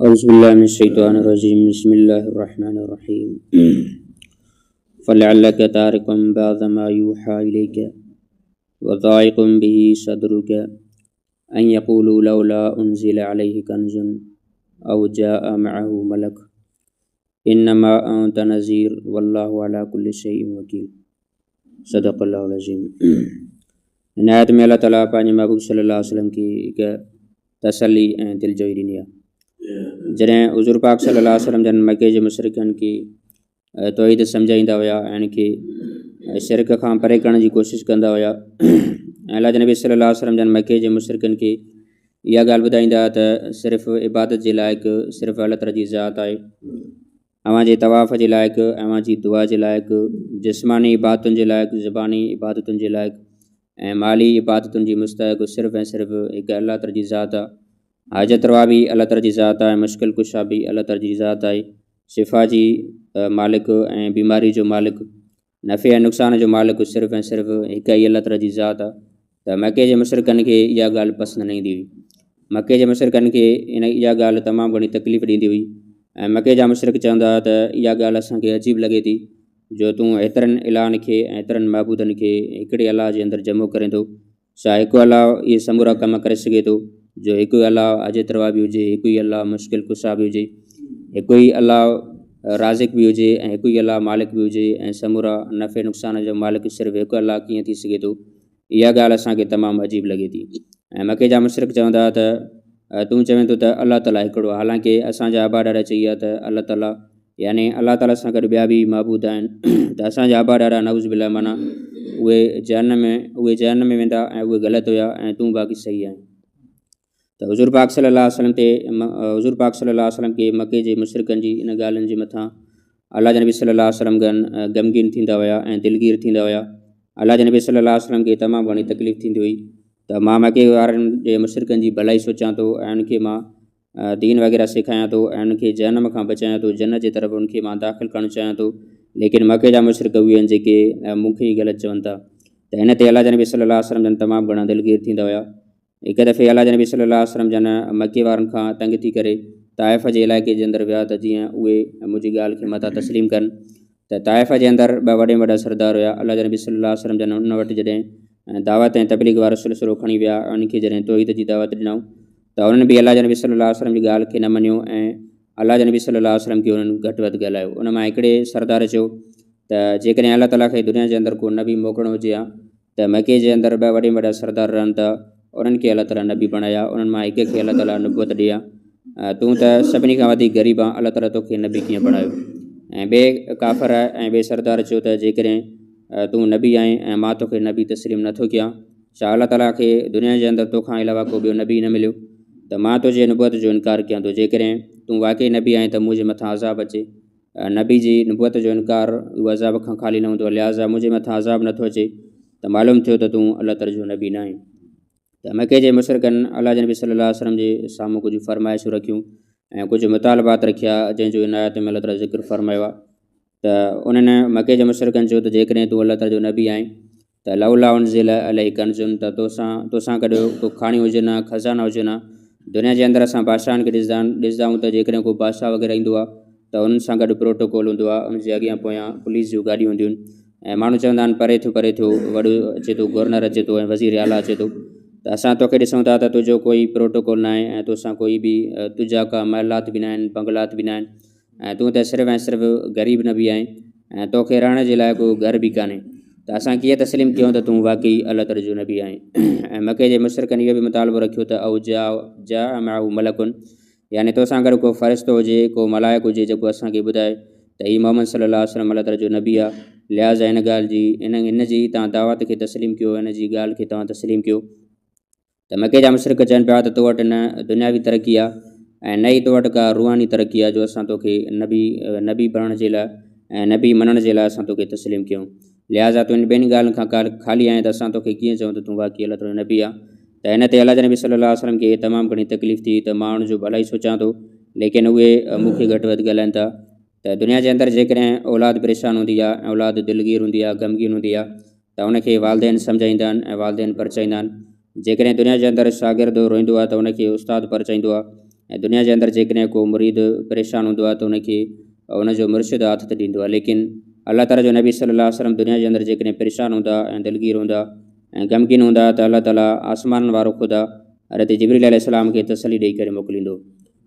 اعوذ بالله من الشيطان الرجيم بسم الله الرحمن الرحيم فلعلك تارك بعض ما يوحى إليك وضائق به صدرك أن يقولوا لولا أنزل عليه كنز أو جاء معه ملك انما انت نذير والله على كل شيء وكيل صدق الله العظيم هن آيت ۾ الله تعاليٰ پنهنجي محبوب صلي الله عليه وسلم کي هڪ تسلي ۽ دلجوئي ڏني آهي. جڏهن حضور پاڪ صلي الله عليه وسلم جن مڪي جي مشرڪن کي توحيد سمجهائيندا هيا ۽ ان کي شرڪ کان پري ڪرڻ جي ڪوشش ڪندا هيا ۽ الله جي نبي صلي الله عليه وسلم جن مڪي جي مشرڪن کي اها ڳالهه ٻڌائيندا هيا ته صرف عبادت جي لائق صرف الله تعالي جي ذات آهي، اوهان جي طواف جي لائق، اوهان جي دعا جي لائق، جسماني عبادتن جي لائق، زباني عبادتن جي لائق ۽ مالي عبادتن جي مستحق صرف ۽ صرف هڪ الله تعالي جي ذات آهي. حاجت روا به الله تعالي جي ذات آهي، مشڪل ڪشا به الله تعالي جي ذات آهي، شفا جي مالڪ ۽ بيماري جو مالڪ، نفعي ۽ نقصان جو مالڪ صرف ۽ صرف هڪ ئي الله تعالي جي ذات آهي ته مڪي جي مشرڪن کي اها ڳالهه پسند نه ايندي هئي. مڪي جي مشرڪن کي ان اها ڳالهه تمام گهڻي تڪليف ڏيندي هئي ۽ مڪي جا مشرڪ چوندا هئا ته اها ڳالهه اسان کي عجيب لڳي ٿي جو تون ايترن الهن کي ۽ ايترن معبودن کي هڪڙي الله جي اندر جمع ڪرين ٿو. ڇا هڪ الله اهي سمورا ڪم ڪري سگهي ٿو جو هڪ ئي الله حاجت روا به هجي، هڪ ئي الله مشڪل ڪشا به هجي، هڪ ئي الله رازق به هجي ۽ هڪ ئي الله مالڪ به هجي ۽ سمورا نفعي نقصان جو مالڪ صرف هڪ الله ڪيئن ٿي سگهي ٿو؟ اها ڳالهه اسان کي تمام عجيب لڳي ٿي. ۽ مڪي جا مشرڪ چوندا هئا ته تون چوين ٿو ته الله تعاليٰ هڪڙو آهي حالانڪه اسان جا ابا ڏاڏا چئي ويا ته الله تعاليٰ يعني الله تعاليٰ سان گڏ ٻيا به معبود آهن ته اسان جا ابا ڏاڏا نعوذ بالله معنيٰ اهي جهنم ۾ اهي جهنم ۾ ويندا ۽ اهي غلط هيا ۽ تون باقي صحيح آهين. ته حضور پاڪ صلي الله عليه وسلم تي حضور پاڪ صلي الله عليه وسلم کي مڪي جي مشرڪن جي ان ڳالهين جي مٿان الله جي نبي صلي الله عليه وسلم گن غمگين ٿيندا هيا ۽ دلگير ٿيندا هيا. الله جي نبي صلي الله عليه وسلم کي تمام گهڻي تڪليف ٿيندي هئي ته مان مڪي وارن جي مشرڪن جي ڀلائي سوچيان ٿو ۽ ان کي مان دين وغيره سيکايان ٿو ۽ ان کي جهنم کان بچايان ٿو، جنت جي طرف ان کي مان داخل ڪرڻ چاهيان ٿو، ليڪن مڪي جا مشرڪ اهي آهن جيڪي مون کي ئي غلط چون ٿا. ته ان تي الله جي نبي صلي الله عليه وسلم جن تمام گهڻا دلگير ٿيندا هيا. هڪ دفعي الله جي نبي صلي الله عليه وسلم جن مڪي وارن کان تنگ ٿي ڪري طائف جي علائقي جي اندر ويا ته جيئن اهي منهنجي ڳالهه کي متان تسليم ڪن ته طائف جي اندر ٻه وڏي ۾ وڏا سردار هيا. الله جي نبي صلي الله عليه وسلم جن ان وٽ جڏهن دعوت ۽ تبليغ وارو سلسلو کڻي ويا ۽ انهن کي جڏهن توحيد جي دعوت ڏنائون ته انهن به الله جي نبي صلي الله عليه وسلم جي ڳالهه کي نه مڃيو ۽ الله جي نبي صلي الله عليه وسلم کي انهن گهٽ وڌ ڳالهايو. ان مان هڪڙي سردار چيو ته جيڪڏهن الله تعاليٰ کي دنيا جي اندر ڪو نبي موڪلڻو هجي ها ته مڪي جي اندر ٻه وڏي ۾ وڏا سردار رهن ٿا انهن کي الله تعاليٰ نبي بڻايا انهن مان هڪ کي الله تعاليٰ نبوت ڏئي ها تون ته سڀني کان وڌيڪ غريب آن الله تعاليٰ توکي نبي ڪيئن بڻايو؟ ۽ ٻئي ڪافر ۽ ٻئي سردار چيو ته جيڪڏهن تون نبي آهين ۽ مان توکي نبي تسليم نٿو ڪيان ڇا الله تعاليٰ کي دنيا جي اندر تو کان علاوه ڪو ٻيو نبي نه مليو ته مان تنهنجي نبوت جو انڪار ڪيان ٿو جيڪڏهن تون واقعي نبي آهين ته منهنجي مٿان عذاب اچي. نبي جي نبوت جو انڪار اهو عذاب کان خالي نه هوندو آهي لهٰذا منهنجي مٿان عذاب نٿو اچي ته معلوم ٿيو ته تون الله تعاليٰ جو نبي نه آهين. ته مڪي جي مشرڪن الله جي نبي صلي الله عليه وسلم جي سامهون ڪجهه فرمائشون رکيون ۽ ڪجهه مطالبات رکيا جنهن جو هن آيت ۾ الله تعاليٰ ذڪر فرمايو آهي ته انهن مڪي جي مشرڪن چيو ته جيڪڏهن تون الله تعاليٰ جو نبي آهين ته لولا انزل عليه ڪنز ته توسان توسان گڏ ڪو کاڻي هجن ها خزانا هجن ها. دنيا جي اندر اسان بادشاهن کي ڏسندا ڏسندا آهيون ته جيڪڏهن ڪو بادشاهه وغيره ايندو آهي ته انهن سان گڏ پروٽوڪول هوندو آهي ان جي اڳيان پويان پوليس جون گاڏيون هونديون آهن ۽ ماڻهو چوندا آهن پري ٿيو پري ٿيو وڏو اچي ٿو گورنر اچي ٿو ۽ وزير اعليٰ اچي ٿو ته اسان توکي ڏسون ٿا ته تنهنجو ڪوئي پروٽوڪول ناهي ۽ توسان ڪوئي به تنهنجا ڪا محلات به ناهن بنگلات به ناهن ۽ تون ته صرف ۽ صرف غريب نبي آهين ۽ توکي رهڻ جي لاء ڪو گهر به ڪانهي ته اسان ڪيئن تسليم ڪيون ته تون واقعي الله تعالي جو نبي آهين ۽ مڪي جي مشرڪن اهو به مطالبو رکيو ته او جاء جاء معه ملڪ يعني توسان گڏ ڪو فرشتو هجي ڪو ملائڪ هجي جيڪو اسان کي ٻڌائي ته هي محمد صلي الله عليه وسلم الله تعالي جو نبي آهي لهٰذا هن ڳالهه جي هن هن جي توهان دعوت کي تسليم ڪيو هن جي ڳالهه کي توهان تسليم ڪيو. ته مڪي جا مشرڪ چون پيا ته تو وٽ نه دنياوي ترقي آ ۽ نه ئي تو وٽ ڪا روحاني ترقي آ جو اسان توکي نبي نبي بڻڻ جي لاء ۽ نبي مڃڻ جي لاء اسان توکي تسليم ڪيون لهٰذا تون انهن ٻن ڳالهين کان خالي آهين ته اسان توکي ڪيئن چئون ته تون واقعي الله تعالي جو نبي آن ته ان تي الله جي نبي صلي الله عليه وسلم کي تمام گهڻي تڪليف ٿي ته مان ان جو ڀلائي سوچان ٿو ليڪن اهي مون کي گهٽ وڌ ڳالهائين ٿا ته دنيا جي اندر جيڪڏهن اولاد پريشان هوندي آ ۽ اولاد دلگير هوندي آ غمگين هوندي آ ته ان کي والدين سمجهائيندا آهن ۽ والدين پرچائيندا آهن. جيڪڏهن دنيا جي اندر شاگرد روئيندو آهي ته ان کي استاد پرچائيندو آهي. ۽ دنيا جي اندر جيڪڏهن ڪو مريد پريشان هوندو آهي ته ان کي ان جو مرشد آٿت ڏيندو آهي، ليڪن الله تعاليٰ جو نبي صلي الله عليه وسلم دنيا جي اندر جيڪڏهن پريشان هوندا ۽ دلگير هوندا ۽ غمگين هوندا ته الله تعاليٰ آسمانن وارو خدا حضرت جبريل عليه السلام کي تسلي ڏئي ڪري موڪليندو.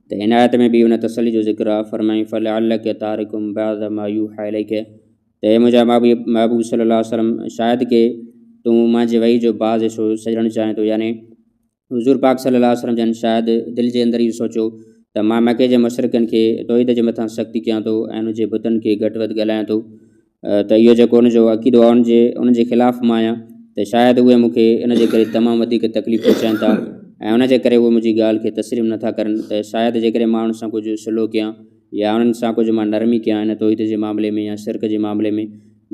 ته هن آيت ۾ به ان تسلي جو ذڪر آهي، فرمائين فلعلک تارڪ بعض ما يوحي اليک ته اي منهنجا محبوب صلي الله عليه وسلم شايد ڪي تون مانجي وحي جو بعض حصو سڄڻ چاهين ٿو، يعني حضور پاڪ صلي الله عليه وسلم جن شايد دل جي اندر اهو سوچيو ته مان مڪي جي مشرڪن کي توحيد جي مٿان سختي ڪيان ٿو ۽ ان جي بتن کي گهٽ وڌ ڳالهايان ٿو ته اهو جيڪو ان جو عقيدو آهي ان جي خلاف مان آهيان ته شايد اهي مون کي ان جي ڪري تمام وڌيڪ تڪليف پهچائين ٿا ۽ ان جي ڪري اهي منهنجي ڳالهه کي تسليم نٿا ڪرن ته شايد جيڪڏهن مان انهن سان ڪجهه صلح ڪيان يا انهن سان ڪجهه مان نرمي ڪيان ان توحيد جي معاملي ۾ يا شرڪ جي معاملي ۾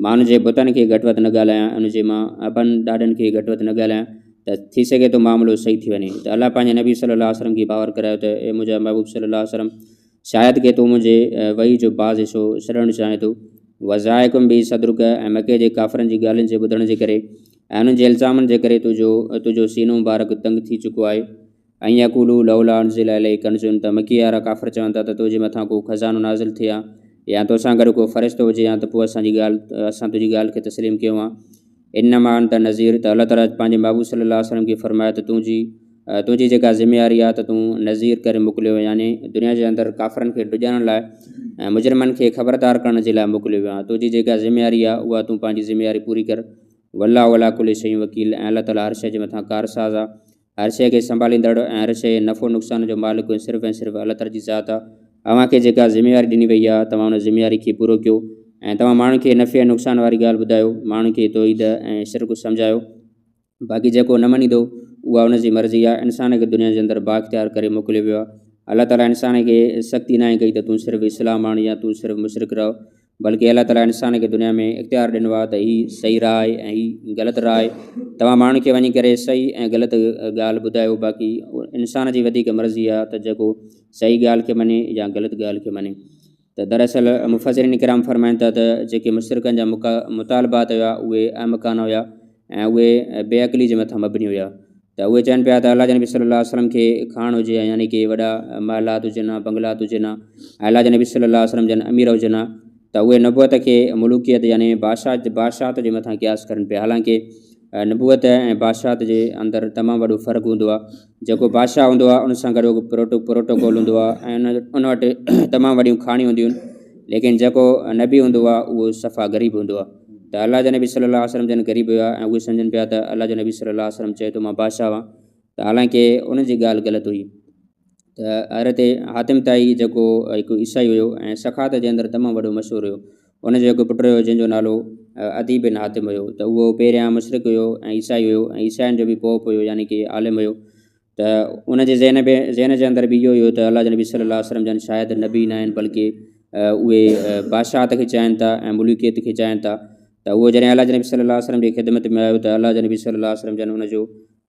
مان ان جي بتن کي گهٽ وڌ نه ڳالهايان، ان جي مان ابن ڏاڏن کي گهٽ وڌ نه ڳالهايان ته ٿي سگهي ٿو معاملو صحيح ٿي وڃي ته الله پنهنجي نبي صلي الله عليه وسلم کي باور ڪرايو ته اي منهنجا محبوب صلي الله عليه وسلم شايد ڪي تون منهنجي وحي جو بعض حصو ڇڏڻ چاهين ٿو وضائق به صدرڪ ۽ مڪي جي ڪافرن جي ڳالهين جي ٻڌڻ جي ڪري ۽ انهن جي الزامن جي ڪري تنهنجو سينو مبارڪ تنگ ٿي چڪو آهي. ان يقولوا لولا انزل عليه ڪنز ته مڪي وارا ڪافر چون ٿا ته تنهنجي مٿان ڪو خزانو نازل ٿئي ها يا توسان گڏ ڪو فرشتو هجي ها ته پوء اسان جي ڳالهه اسان تنهنجي ڳالهه کي تسليم ڪيون ها انما انت نذير ته الله تعالي پنهنجي محبوب صلي الله عليه وسلم کي فرمايو ته تنهنجي تنهنجي جيڪا ذميواري آهي ته تون نذير ڪري موڪليو ويو يعني دنيا جي اندر ڪافرن کي ڊڄارڻ لاء ۽ مجرمن کي خبردار ڪرڻ جي لاء موڪليو ويو آهي تنهنجي جيڪا ذميواري آهي اها تون پنهنجي ذميواري پوري ڪر والله علي ڪل شيء وڪيل ۽ الله تعالي هر شيء جي مٿان ڪارساز آهي هر شيء کي سنڀاليندڙ ۽ هر شيء جي نفعو نقصان جو مالڪ ۽ صرف ۽ صرف الله تعالي جي ذات آهي. اوهان کي جيڪا ذميواري ڏني وئي آهي توهان ان ذميواري کي پورو ڪيو ۽ توهان ماڻهن کي نفعي ۽ نقصان واري ڳالهه ٻڌايو، ماڻهن کي توحيد ۽ شرڪ سمجهايو، باقي جيڪو نه مڃيندو اها ان جي مرضي آهي. انسان کي دنيا جي اندر بااختيار ڪري موڪليو ويو آهي. الله تعالي انسان کي سختي ناهي ڪئي ته تون صرف اسلام آڻ يا تون صرف مشرڪ رهه. بلڪه الله تعاليٰ انسان کي دنيا ۾ اختيار ڏنو آهي ته هي صحيح راهه آهي ۽ هي غلط راهه آهي توهان ماڻهن کي وڃي ڪري صحيح ۽ غلط ڳالهه ٻڌايو باقي انسان جي وڌيڪ مرضي آهي ته جيڪو صحيح ڳالهه کي مڃي يا غلط ڳالهه کي مڃي ته دراصل مفسرين کرام فرمائن ٿا ته جيڪي مشرڪن جا مطالبات هيا اهي احمقانه هيا ۽ اهي بي عقلي جي مٿان مبني هيا ته اهي چون پيا ته الله جي نبي صلي الله عليه وسلم کي کاڻ هجي ها يعني ڪي وڏا محلات هجن ها بنگلات هجن ها ۽ الله جي نبي صلي الله عليه وسلم جن امير هجن ها ته اهي نبوت کي ملوڪيت يعني بادشاهت بادشاهت جي مٿان قياس ڪرن پيا حالانڪه نبوت ۽ بادشاهت جي اندر تمام وڏو فرق هوندو آهي جيڪو بادشاهه هوندو آهي ان سان گڏ پروٽوڪول هوندو آهي ۽ ان وٽ تمام وڏيون کاڻيون هونديون آهن ليڪن جيڪو نبي هوندو آهي اهو صفا غريب هوندو آهي ته الله جا نبي صلي الله عليه وسلم جن غريب هيا ۽ اهي سمجهن پيا ته الله جو نبي صلي الله عليه وسلم چئي ٿو مان بادشاهه آهيان ته حالانڪه انهن جي ڳالهه غلط هئي ته حضرت حاتم طائي جيڪو هڪ عيسائي هيو ۽ سخاوت جي اندر تمام وڏو مشهور هيو ان جو هڪ پٽ هيو جنهن جو نالو عدي بن حاتم هيو ته اهو پهريان مشرڪ هيو ۽ عيسائي هيو ۽ عيسائين جو به پوپ هيو يعني ڪي عالم هيو ته ان جي ذهن ۾ ذهن جي اندر به اهو ئي هو ته الله جي نبي صلي الله عليه وسلم جن شايد نبي نه آهن بلڪه اهي بادشاهت کي چاهين ٿا ۽ ملوڪيت کي چاهين ٿا ته اهو جڏهن الله جي نبي صلي الله عليه وسلم جي خدمت ۾ آيو ته الله جي نبي صلي الله عليه وسلم جن ان جو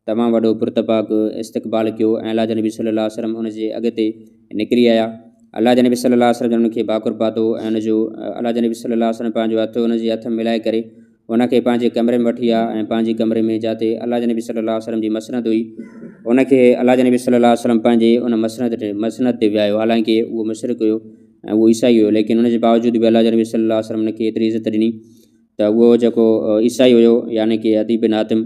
تمام وڏو پرتپاڪ استقبال ڪيو ۽ الله جي نبي صلي الله عليه وسلم ان جي اڳتي نڪري آيا الله جي نبي صلي الله عليه وسلم جن ان کي ڀاڪر پاتو ۽ ان جو الله جي نبي صلي الله عليه وسلم پنهنجو هٿ ان جي هٿ ملائي ڪري ان کي پنهنجي ڪمري ۾ وٺي آ ۽ پنهنجي ڪمري ۾ جاتي الله جي نبي صلي الله عليه وسلم جي مسند هئي ان کي الله جي نبي صلي الله عليه وسلم پنهنجي ان مسند تي مسند تي ويهايو حالانڪه اهو مشرڪ هيو ۽ اهو عيسائي هيو ليڪن ان جي باوجود به الله جي نبي صلي الله عليه وسلم ان کي ايتري عزت ڏني ته اهو جيڪو عيسائي هيو يعني ڪي عدي بن حاتم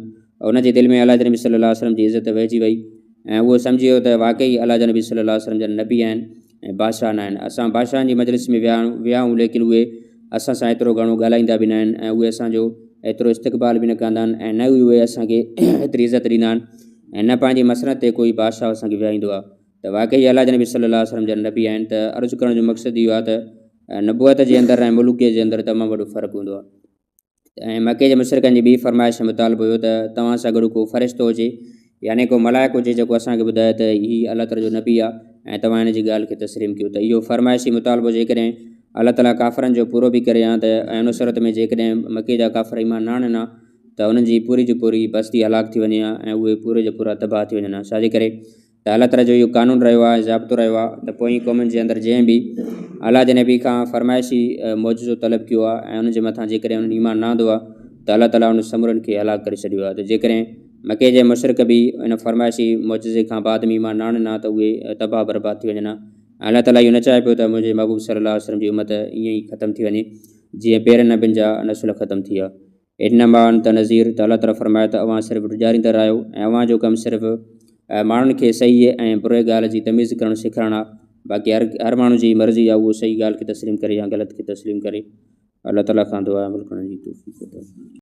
ان جي دل ۾ الله جي نبي صلي الله عليه وسلم جي عزت وهجي وئي ۽ اهو سمجهي ويو ته واقعي الله جا نبي صلي الله عليه وسلم جن نبي آهن ۽ بادشاهه ناهن. اسان بادشاهن جي مجلس ۾ ويا آهيون ليڪن اهي اسان سان ايترو گهڻو ڳالهائيندا به ناهن ۽ اهي اسان جو ايترو استقبال به نه ڪندا آهن ۽ نه ئي اهي اسان کي ايتري عزت ڏيندا آهن ۽ نه پنهنجي مسند تي ڪوئي بادشاهه اسان کي ويهاريندو آهي ته واقعي الله جا نبي صلي الله عليه وسلم جن نبي آهن ته عرض ڪرڻ جو مقصد اهو آهي ته نبوت جي اندر ۽ ملوڪيت جي اندر تمام وڏو فرق هوندو آهي. ۽ مڪي جي مشرڪن جي ٻي فرمائش ۽ مطالبو هيو ته توهان سان گڏ ڪو فرشتو هجي يعني ڪو ملائڪ هجي جيڪو اسان کي ٻڌائي ته هي الله تعاليٰ جو نبي آهي ۽ توهان هن جي ڳالهه کي تسليم ڪيو ته اهو فرمائشي مطالبو جيڪڏهن الله تعاليٰ ڪافرن جو پورو به ڪري ها ته ۽ ان صورت ۾ جيڪڏهن مڪي جا ڪافر ايمان نه آڻن ها ته انهن جي پوري جي پوري بستي هلاڪ ٿي وڃي ها ۽ اهي پوري جا پورا تباهه ٿي وڃن ها ڇا جي ڪري ته الله تعاليٰ جو اهو قانون رهيو آهي ۽ ضابطو رهيو آهي ته پوئين قومن جي اندر جنهن به الله جي نبي کان فرمائشي معجزو طلب ڪيو آهي ۽ ان جي مٿان جيڪڏهن انهن ايمان نه آندو آهي ته الله تعاليٰ انهن سمورن کي هلاڪ ڪري ڇڏيو آهي ته جيڪڏهن مڪي جي مشرڪ به ان فرمائشي معجزي کان بعد ۾ ايمان نه آڻين ها ته اهي تباهه برباد ٿي وڃن ها ۽ الله تعاليٰ اهو نه چاهي پيو ته منهنجي محبوب صلي الله عليه وسلم جي امت ائين ئي ختم ٿي وڃي جيئن پهرين نبين جا نسل ختم ٿي ويا. انما انت نذير ته الله تعاليٰ فرمايو ته اوهان صرف ڊيڄاريندڙ آهيو ۽ اوهان جو ڪم صرف ماڻهن کي صحيح ۽ بري ڳالهه جي تميز ڪرڻ سيکارڻ آهي باقي هر هر ماڻهو جي مرضي آهي اهو صحيح ڳالهه کي تسليم ڪري يا غلط کي تسليم ڪري. الله تعاليٰ کان دعا عمل ڪرڻ جي توفيق عطا فرمائي.